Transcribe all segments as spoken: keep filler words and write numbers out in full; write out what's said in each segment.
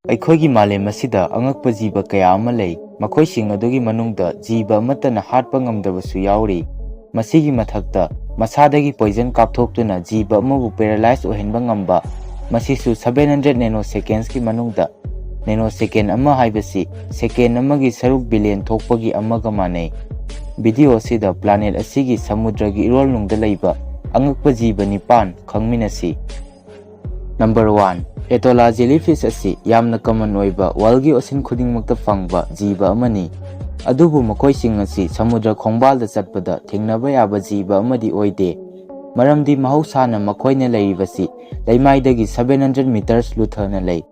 ꯑꯩꯈꯣꯏꯒꯤ ꯃꯥꯂꯦꯝ ꯑꯁꯤꯗ ꯑꯉꯛꯄ ꯖꯤꯕ ꯀꯌꯥ ꯑꯃ ꯂꯩ꯫ ꯃꯈꯣꯏꯁꯤꯡ ꯑꯗꯨꯒꯤ ꯃꯅꯨꯡꯗ ꯖꯤꯕ ꯑꯃꯠꯇꯅ ꯍꯥꯠꯄ ꯉꯝꯗꯕꯁꯨ ꯌꯥꯎꯔꯤ꯫ ꯃꯁꯤꯒꯤ ꯃꯊꯛꯇ, ꯃꯁꯥꯗꯒꯤ ꯄꯣꯏꯖꯟ ꯀꯥꯞꯊꯣꯛꯇꯨꯅ ꯖꯤꯕ ꯑꯃꯕꯨ ꯄꯦꯔꯥꯂꯥꯏꯖ ꯑꯣꯏꯍꯟꯕ ꯉꯝꯕ, ꯃꯁꯤꯁꯨ seven hundred nanosecondsꯀꯤ ꯃꯅꯨꯡꯗ꯫ Nanosecond ꯑꯃ ꯍꯥꯏꯕꯁꯤ ꯁꯦꯀꯦꯟ ꯑꯃꯒꯤ ꯁꯔꯨꯛ ꯕꯤꯂꯤꯌꯟ ꯊꯣꯛꯄꯒꯤ ꯑꯃꯒ ꯃꯥꯟꯅꯩ꯫ ꯚꯤꯗꯤꯑꯣ ꯑꯁꯤꯗ ꯄ꯭ꯂꯥꯅꯦꯠ ꯑꯁꯤꯒꯤ ꯁꯃꯨꯗ꯭ꯔꯒꯤ ꯏꯔꯣꯜꯅꯨꯡꯗ ꯂꯩꯕ ꯑꯉꯛꯄ ꯖꯤꯕ ꯅꯤꯄꯥꯟ ꯈꯪꯃꯤꯟꯅꯁꯤ꯫ Number one, Atolla jellyfish ꯑꯁꯤ ꯌꯥꯝꯅ ꯀꯃꯟ ꯑꯣꯏꯕ ꯋꯥꯔꯜꯒꯤ ꯑꯣꯁꯤꯟ ꯈꯨꯗꯤꯡꯃꯛꯇ ꯐꯪꯕ ꯖꯤꯕ ꯑꯃꯅꯤ꯫ ꯑꯗꯨꯕꯨ ꯃꯈꯣꯏꯁꯤꯡ ꯑꯁꯤ ꯁꯃꯨꯗ꯭ꯔ ꯈꯣꯡꯕꯥꯜꯗ ꯆꯠꯄꯗ ꯊꯦꯡꯅꯕ ꯌꯥꯕ ꯖꯤꯕ ꯑꯃꯗꯤ ꯑꯣꯏꯗꯦ, ꯃꯔꯝꯗꯤ ꯃꯍꯧꯁꯥꯅ ꯃꯈꯣꯏꯅ ꯂꯩꯔꯤꯕꯁꯤ ꯂꯩꯃꯥꯏꯗꯒꯤ seven hundred meters ꯂꯨꯊꯅ ꯂꯩ꯫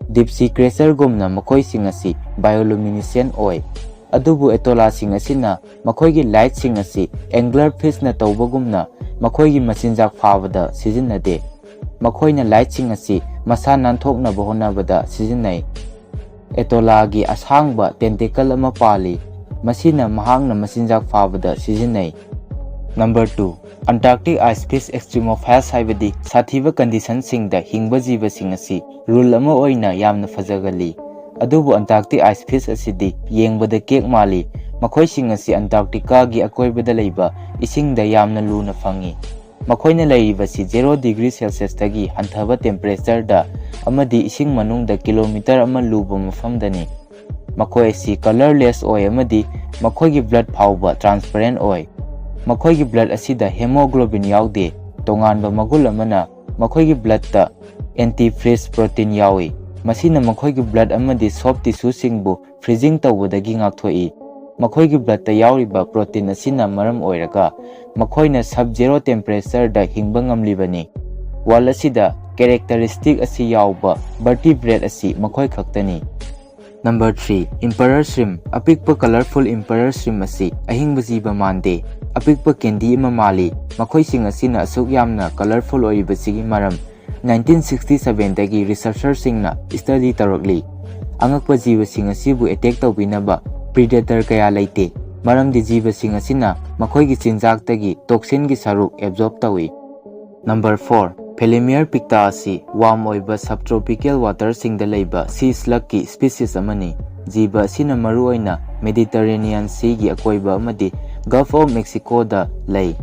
Deep sea creatureꯒꯨꯝꯅ ꯃꯈꯣꯏꯁꯤꯡ ꯑꯁꯤ bioluminescent ꯑꯣꯏ, ꯑꯗꯨꯕꯨ Atollaꯁꯤꯡ ꯑꯁꯤꯅ ꯃꯈꯣꯏꯒꯤ ꯂꯥꯏꯠꯁꯤꯡ ꯑꯁꯤ anglerfishꯅ ꯇꯧꯕꯒꯨꯝꯅ ꯃꯈꯣꯏꯒꯤ ꯃꯆꯤꯟꯖꯥꯛ ꯐꯥꯕꯗ ꯁꯤꯖꯤꯟꯅꯗꯦ꯫ ꯃꯈꯣꯏꯅ ꯂꯥꯏꯠꯁꯤꯡ ꯑꯁꯤ ꯃꯁꯥ ꯅꯥꯟꯊꯣꯛꯅꯕ ꯍꯣꯠꯅꯕꯗ ꯁꯤꯖꯤꯟꯅꯩ꯫ Atollaꯒꯤ ꯑꯁꯥꯡꯕ tentacle ꯑꯃ ꯄꯥꯜꯂꯤ, ꯃꯁꯤꯅ ꯃꯍꯥꯛꯅ ꯃꯆꯤꯟꯖꯥꯛ ꯐꯥꯕꯗ ꯁꯤꯖꯤꯟꯅꯩ꯫ Number two, Antarctic icefish extremophiles ꯍꯥꯏꯕꯗꯤ ꯁꯥꯊꯤꯕ ꯀꯟꯗꯤꯁꯟꯁꯤꯡꯗ ꯍꯤꯡꯕ ꯖꯤꯕꯁꯤꯡ ꯑꯁꯤ ꯔꯨꯜ ꯑꯃ ꯑꯣꯏꯅ ꯌꯥꯝꯅ ꯐꯖꯒꯜꯂꯤ꯫ ꯑꯗꯨꯕꯨ Antarctic icefish ꯑꯁꯤꯗꯤ ꯌꯦꯡꯕꯗ ꯀꯦꯛ ꯃꯥꯜꯂꯤ꯫ ꯃꯈꯣꯏꯁꯤꯡ ꯑꯁꯤ Antarcticaꯒꯤ ꯑꯀꯣꯏꯕꯗ ꯂꯩꯕ ꯏꯁꯤꯡꯗ ꯌꯥꯝꯅ ꯂꯨꯅ ꯐꯪꯏ꯫ ꯃꯈꯣꯏꯅ ꯂꯩꯔꯤꯕꯁꯤ zero degree Celsiusꯇꯒꯤ ꯍꯟꯊꯕ temperatureꯗ ꯑꯃꯗꯤ ꯏꯁꯤꯡ ꯃꯅꯨꯡꯗ ꯀꯤꯂꯣꯃꯤꯇꯔ ꯑꯃ ꯂꯨꯕ ꯃꯐꯝꯗꯅꯤ꯫ ꯃꯈꯣꯏ ꯑꯁꯤ colorless ꯑꯣꯏ ꯑꯃꯗꯤ ꯃꯈꯣꯏꯒꯤ blood ꯐꯥꯎꯕ transparent ꯑꯣꯏ꯫ ꯃꯈꯣꯏꯒꯤ blood ꯑꯁꯤꯗ hemoglobin ꯌꯥꯎꯗꯦ꯫ ꯇꯣꯉꯥꯟꯕ ꯃꯒꯨꯟ ꯑꯃꯅ, ꯃꯈꯣꯏꯒꯤ bloodꯇ antifreeze protein ꯌꯥꯎꯏ꯫ ꯃꯁꯤꯅ ꯃꯈꯣꯏꯒꯤ blood ꯑꯃꯗꯤ soft tissueꯁꯤꯡꯕꯨ freezing ꯇꯧꯕꯗꯒꯤ ꯉꯥꯛꯊꯣꯛꯏ꯫ ꯃꯈꯣꯏꯒꯤ bloodꯇ ꯌꯥꯎꯔꯤꯕ protein ꯑꯁꯤꯅ ꯃꯔꯝ ꯑꯣꯏꯔꯒ ꯃꯈꯣꯏꯅ sub-zero temperatureꯗ ꯍꯤꯡꯕ ꯉꯝꯂꯤꯕꯅꯤ꯫ World ꯑꯁꯤꯗ characteristic ꯑꯁꯤ ꯌꯥꯎꯕ vertebrate ꯑꯁꯤ ꯃꯈꯣꯏ ꯈꯛꯇꯅꯤ꯫ Number three, Emperor shrimp꯫ ꯑꯄꯤꯛꯄ colorful emperor shrimp ꯑꯁꯤ ꯑꯍꯤꯡꯕ ꯖꯤꯕ ꯃꯥꯟꯗꯦ, ꯑꯄꯤꯛꯄ candy ꯑꯃ ꯃꯥꯜꯂꯤ꯫ ꯃꯈꯣꯏꯁꯤꯡ ꯑꯁꯤꯅ ꯑꯁꯨꯛ ꯌꯥꯝꯅ colorful ꯑꯣꯏꯔꯤꯕꯁꯤꯒꯤ ꯃꯔꯝ nineteen sixty sevenꯗꯒꯤ researcherꯁꯤꯡꯅ study ꯇꯧꯔꯛꯂꯤ꯫ ꯑꯉꯛꯄ ꯖꯤꯕꯁꯤꯡ ꯑꯁꯤꯕꯨ attack ꯇꯧꯕꯤꯅꯕ predator ꯀꯌꯥ ꯂꯩꯇꯦ, ꯃꯔꯝꯗꯤ ꯖꯤꯕꯁꯤꯡ ꯑꯁꯤꯅ ꯃꯈꯣꯏꯒꯤ ꯆꯤꯟꯖꯥꯛꯇꯒꯤ toxinꯒꯤ ꯁꯔꯨꯛ absorb ꯇꯧꯏ꯫ Number four, Phalaenoptera picta ꯑꯁꯤ warm ꯑꯣꯏꯕ subtropical waterꯁꯤꯡꯗ ꯂꯩꯕ sea slugꯀꯤ species ꯑꯃꯅꯤ꯫ ꯖꯤꯕ ꯑꯁꯤꯅ ꯃꯔꯨꯑꯣꯏꯅ Mediterranean Seaꯒꯤ ꯑꯀꯣꯏꯕ ꯑꯃꯗꯤ Gulf of Mexicoꯗ ꯂꯩ꯫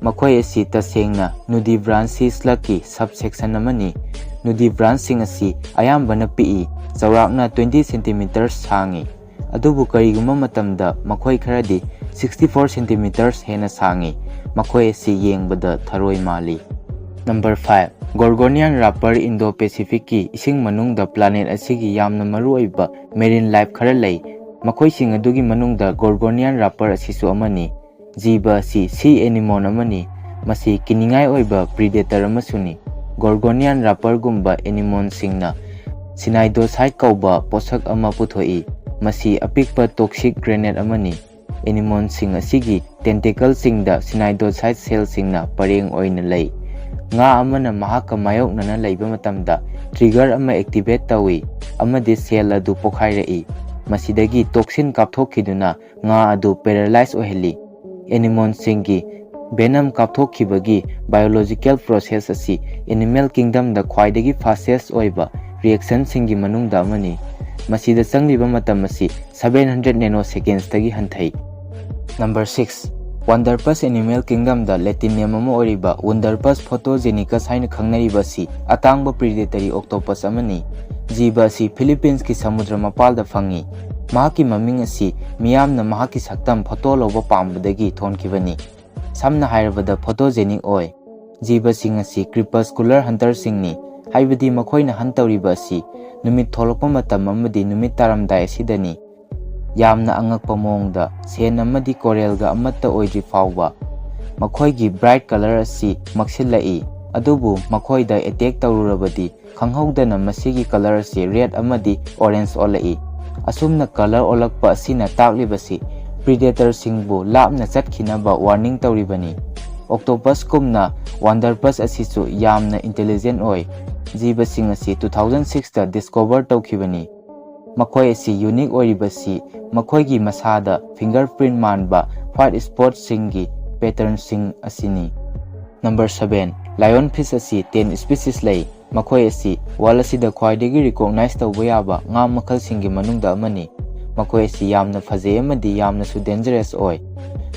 ꯃꯈꯣꯏ ꯑꯁꯤ ꯇꯁꯦꯡꯅ nudibranch sea slugꯀꯤ subsection ꯑꯃꯅꯤ꯫ Nudibranchꯁꯤꯡ ꯑꯁꯤ ꯑꯌꯥꯝꯕꯅ ꯄꯤꯛꯏ, ꯆꯥꯎꯔꯥꯛꯅ twenty centimeters ꯁꯥꯡꯏ꯫ ꯑꯗꯨꯕꯨ ꯀꯔꯤꯒꯨꯝꯕ ꯃꯇꯝꯗ ꯃꯈꯣꯏ ꯈꯔꯗꯤ sixty four centimeters ꯍꯦꯟꯅ ꯁꯥꯡꯏ꯫ ꯃꯈꯣꯏ ꯑꯁꯤ ꯌꯦꯡꯕꯗ ꯊꯔꯣꯏ ꯃꯥꯜꯂꯤ꯫ Number five, Gorgonian Wraper Indo-Pacificꯀꯤ ꯏꯁꯤꯡ ꯃꯅꯨꯡꯗ planet ꯑꯁꯤꯒꯤ ꯌꯥꯝꯅ ꯃꯔꯨꯑꯣꯏꯕ marine life ꯈꯔ ꯂꯩ꯫ ꯃꯈꯣꯏꯁꯤꯡ ꯑꯗꯨꯒꯤ ꯃꯅꯨꯡꯗ Gorgonian Wraper ꯑꯁꯤꯁꯨ ꯑꯃꯅꯤ꯫ ꯖꯤꯕ ꯑꯁꯤ sea anemone ꯑꯃꯅꯤ꯫ ꯃꯁꯤ ꯀꯤꯅꯤꯡꯉꯥꯏ ꯑꯣꯏꯕ predator ꯑꯃꯁꯨꯅꯤ꯫ Gorgonian Wraperꯒꯨꯝꯕ anemoneꯁꯤꯡꯅ cnidocyte ꯀꯧꯕ ꯄꯣꯠꯁꯛ ꯑꯃ ꯄꯨꯊꯣꯛꯏ꯫ ꯃꯁꯤ ꯑꯄꯤꯛꯄ toxic granite ꯑꯃꯅꯤ꯫ Anemoneꯁꯤꯡ ꯑꯁꯤꯒꯤ tentacleꯁꯤꯡꯗ cnidocyte cellꯁꯤꯡꯅ ꯄꯔꯦꯡ ꯑꯣꯏꯅ ꯂꯩ꯫ ꯉꯥ ꯑꯃꯅ ꯃꯍꯥꯛꯀ ꯃꯥꯌꯣꯛꯅꯅ ꯂꯩꯕ ꯃꯇꯝꯗ trigger ꯑꯃ activate ꯇꯧꯏ ꯑꯃꯗꯤ cell ꯑꯗꯨ ꯄꯣꯈꯥꯏꯔꯛꯏ꯫ ꯃꯁꯤꯗꯒꯤ toxin ꯀꯥꯞꯊꯣꯛꯈꯤꯗꯨꯅ ꯉꯥ ꯑꯗꯨ paralyze ꯑꯣꯏꯍꯜꯂꯤ꯫ Anemoneꯁꯤꯡꯒꯤ venom ꯀꯥꯞꯊꯣꯛꯈꯤꯕꯒꯤ biological process ꯑꯁꯤ animal kingdomꯗ ꯈ꯭ꯋꯥꯏꯗꯒꯤ fastest ꯑꯣꯏꯕ reactionꯁꯤꯡꯒꯤ ꯃꯅꯨꯡꯗ ꯑꯃꯅꯤ꯫ ꯃꯁꯤꯗ ꯆꯪꯂꯤꯕ ꯃꯇꯝ ꯑꯁꯤ seven hundred nanosecondsꯇꯒꯤ ꯍꯟꯊꯩ꯫ Number six, Wunderpus Animal Kingdomꯗ Latin name ꯑꯃ ꯑꯣꯏꯔꯤꯕ Wunderpus photogenicus ꯍꯥꯏꯅ ꯈꯪꯅꯔꯤꯕ ꯑꯁꯤ ꯑꯇꯥꯡꯕ predatory octopus ꯑꯃꯅꯤ꯫ ꯖꯤꯕ ꯑꯁꯤ Philippines ꯀꯤ ꯁꯃꯨꯗ꯭ꯔ ꯃꯄꯥꯜꯗ ꯐꯪꯏ꯫ ꯃꯍꯥꯛꯀꯤ ꯃꯃꯤꯡ ꯑꯁꯤ ꯃꯤꯌꯥꯝꯅ ꯃꯍꯥꯛꯀꯤ ꯁꯛꯇꯝ photo ꯂꯧꯕ ꯄꯥꯝꯕꯗꯒꯤ ꯊꯣꯟꯈꯤꯕꯅꯤ꯫ ꯁꯝꯅ ꯍꯥꯏꯔꯕꯗ photogenic ꯑꯣꯏ꯫ ꯖꯤꯕꯁꯤꯡ ꯑꯁꯤ crepuscular hunterꯁꯤꯡꯅꯤ, ꯍꯥꯏꯕꯗꯤ ꯃꯈꯣꯏꯅ hunt ꯇꯧꯔꯤꯕ ꯑꯁꯤ ꯅꯨꯃꯤꯠ ꯊꯣꯛꯂꯛꯄ ꯃꯇꯝ ꯑꯃꯗꯤ ꯅꯨꯃꯤꯠ ꯇꯥꯔꯝꯗꯥꯏ ꯑꯁꯤꯗꯅꯤ꯫ ꯌꯥꯝꯅ ꯑꯉꯛꯄ ꯃꯑꯣꯡꯗ ꯁꯦꯟ ꯑꯃꯗꯤ coralꯒ ꯑꯃꯠꯇ ꯑꯣꯏꯗ꯭ꯔꯤ ꯐꯥꯎꯕ ꯃꯈꯣꯏꯒꯤ bright colour ꯑꯁꯤ ꯃꯛꯁꯤꯜꯂꯛꯏ, ꯑꯗꯨꯕꯨ ꯃꯈꯣꯏꯗ attack ꯇꯧꯔꯨꯔꯕꯗꯤ ꯈꯪꯍꯧꯗꯅ ꯃꯁꯤꯒꯤ colour ꯑꯁꯤ red ꯑꯃꯗꯤ orange ꯑꯣꯜꯂꯛꯏ꯫ ꯑꯁꯨꯝꯅ colour ꯑꯣꯜꯂꯛꯄ ꯑꯁꯤꯅ ꯇꯥꯛꯂꯤꯕꯁꯤ predatorꯁꯤꯡꯕꯨ ꯂꯥꯞꯅ ꯆꯠꯈꯤꯅꯕ warning ꯇꯧꯔꯤꯕꯅꯤ꯫ Octopusꯀꯨꯝꯅ Wunderpus ꯑꯁꯤꯁꯨ ꯌꯥꯝꯅ intelligent ꯑꯣꯏ꯫ ꯖꯤꯕꯁꯤꯡ ꯑꯁꯤ two thousand sixꯇ discover ꯇꯧꯈꯤꯕꯅꯤ꯫ ꯃꯈꯣꯏ ꯑꯁꯤ unique ꯑꯣꯏꯔꯤꯕꯁꯤ ꯃꯈꯣꯏꯒꯤ ꯃꯁꯥꯗ fingerprint ꯃꯥꯟꯕ white spotꯁꯤꯡꯒꯤ patternꯁꯤꯡ ꯑꯁꯤꯅꯤ꯫ Number seven, Lion fish ꯑꯁꯤ ten species ꯂꯩ꯫ ꯃꯈꯣꯏ ꯑꯁꯤ ꯋꯥꯔꯜ ꯑꯁꯤꯗ ꯈ꯭ꯋꯥꯏꯗꯒꯤ recognize ꯇꯧꯕ ꯌꯥꯕ ꯉꯥ ꯃꯈꯜꯁꯤꯡꯒꯤ ꯃꯅꯨꯡꯗ ꯑꯃꯅꯤ꯫ ꯃꯈꯣꯏ ꯑꯁꯤ ꯌꯥꯝꯅ ꯐꯖꯩ ꯑꯃꯗꯤ ꯌꯥꯝꯅꯁꯨ dangerous ꯑꯣꯏ꯫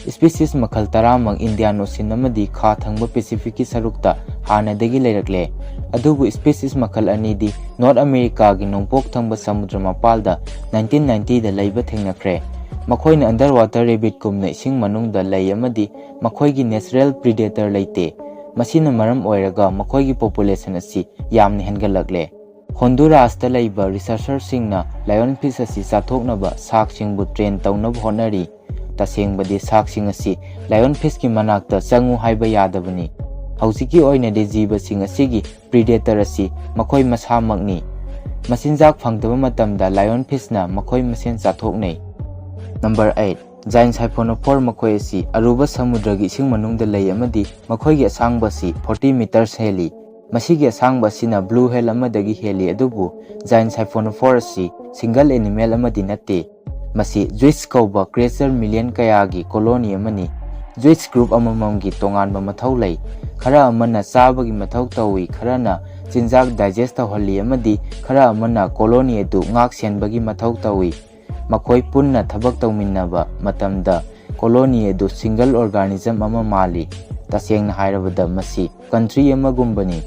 Species ꯃꯈꯜ ꯇꯔꯥꯃꯛ Indian Ocean ꯑꯃꯗꯤ ꯈꯥ ꯊꯪꯕ Pacificꯀꯤ ꯁꯔꯨꯛꯇ ꯍꯥꯟꯅꯗꯒꯤ ꯂꯩꯔꯛꯂꯦ꯫ ꯑꯗꯨꯕꯨ species ꯃꯈꯜ ꯑꯅꯤꯗꯤ North Americaꯒꯤ ꯅꯣꯡꯄꯣꯛ ꯊꯪꯕ ꯁꯃꯨꯗ꯭ꯔ ꯃꯄꯥꯜꯗ nineteen ninetyꯗ ꯂꯩꯕ ꯊꯦꯡꯅꯈ꯭ꯔꯦ꯫ ꯃꯈꯣꯏꯅ underwater rabbitꯀꯨꯝꯅ ꯏꯁꯤꯡ ꯃꯅꯨꯡꯗ ꯂꯩ ꯑꯃꯗꯤ ꯃꯈꯣꯏꯒꯤ natural predator ꯂꯩꯇꯦ꯫ ꯃꯁꯤꯅ ꯃꯔꯝ ꯑꯣꯏꯔꯒ ꯃꯈꯣꯏꯒꯤ population ꯑꯁꯤ ꯌꯥꯝꯅ ꯍꯦꯟꯒꯠꯂꯛꯂꯦ꯫ ꯍꯣꯟꯗꯨꯔꯥꯁꯇ ꯂꯩꯕ researcherꯁꯤꯡꯅ lion fish ꯑꯁꯤ ꯆꯥꯊꯣꯛꯅꯕ sharkꯁꯤꯡꯕꯨ train ꯇꯧꯅꯕ ꯍꯣꯠꯅꯔꯤ꯫ ꯇꯁꯦꯡꯕꯗꯤ sharkꯁꯤꯡ ꯑꯁꯤ lion fishꯀꯤ ꯃꯅꯥꯛꯇ ꯆꯪꯉꯨ ꯍꯥꯏꯕ ꯌꯥꯗꯕꯅꯤ꯫ ꯍꯧꯖꯤꯛꯀꯤ ꯑꯣꯏꯅꯗꯤ ꯖꯤꯕꯁꯤꯡ ꯑꯁꯤꯒꯤ predator ꯑꯁꯤ ꯃꯈꯣꯏ ꯃꯁꯥꯃꯛꯅꯤ꯫ ꯃꯆꯤꯟꯖꯥꯛ ꯐꯪꯗꯕ ꯃꯇꯝꯗ lion fishꯅ ꯃꯈꯣꯏ ꯃꯁꯦꯟ ꯆꯥꯊꯣꯛꯅꯩ꯫ Number eight, Giant Siphonophore ꯃꯈꯣꯏ ꯑꯁꯤ ꯑꯔꯨꯕ ꯁꯃꯨꯗ꯭ꯔꯒꯤ ꯏꯁꯤꯡ ꯃꯅꯨꯡꯗ ꯂꯩ ꯑꯃꯗꯤ ꯃꯈꯣꯏꯒꯤ ꯑꯁꯥꯡꯕ ꯑꯁꯤ forty meters ꯍꯦꯜꯂꯤ꯫ ꯃꯁꯤꯒꯤ ꯑꯁꯥꯡꯕ ꯑꯁꯤꯅ blue whale ꯑꯃꯗꯒꯤ ꯍꯦꯜꯂꯤ, ꯑꯗꯨꯕꯨ Giant Siphonophore ꯑꯁꯤ single animal ꯑꯃꯗꯤ ꯅꯠꯇꯦ꯫ ꯃꯁꯤ zooids ꯀꯧꯕ creature million ꯀꯌꯥꯒꯤ colony ꯑꯃꯅꯤ꯫ Zooids group ꯑꯃꯃꯝꯒꯤ ꯇꯣꯉꯥꯟꯕ ꯃꯊꯧ ꯂꯩ꯫ ꯈꯔ ꯑꯃꯅ ꯆꯥꯕꯒꯤ ꯃꯊꯧ ꯇꯧꯏ, ꯈꯔꯅ ꯆꯤꯟꯖꯥꯛ digest ꯇꯧꯍꯜꯂꯤ, ꯑꯃꯗꯤ ꯈꯔ ꯑꯃꯅ colony ꯑꯗꯨ ꯉꯥꯛ ꯁꯦꯟꯕꯒꯤ ꯃꯊꯧ ꯇꯧꯏ꯫ ꯃꯈꯣꯏ ꯄꯨꯟꯅ ꯊꯕꯛ ꯇꯧꯃꯤꯟꯅꯕ ꯃꯇꯝꯗ colony ꯑꯗꯨ single organism ꯑꯃ ꯃꯥꯜꯂꯤ꯫ ꯇꯁꯦꯡꯅ ꯍꯥꯏꯔꯕꯗ, ꯃꯁꯤ country ꯑꯃꯒꯨꯝꯕꯅꯤ꯫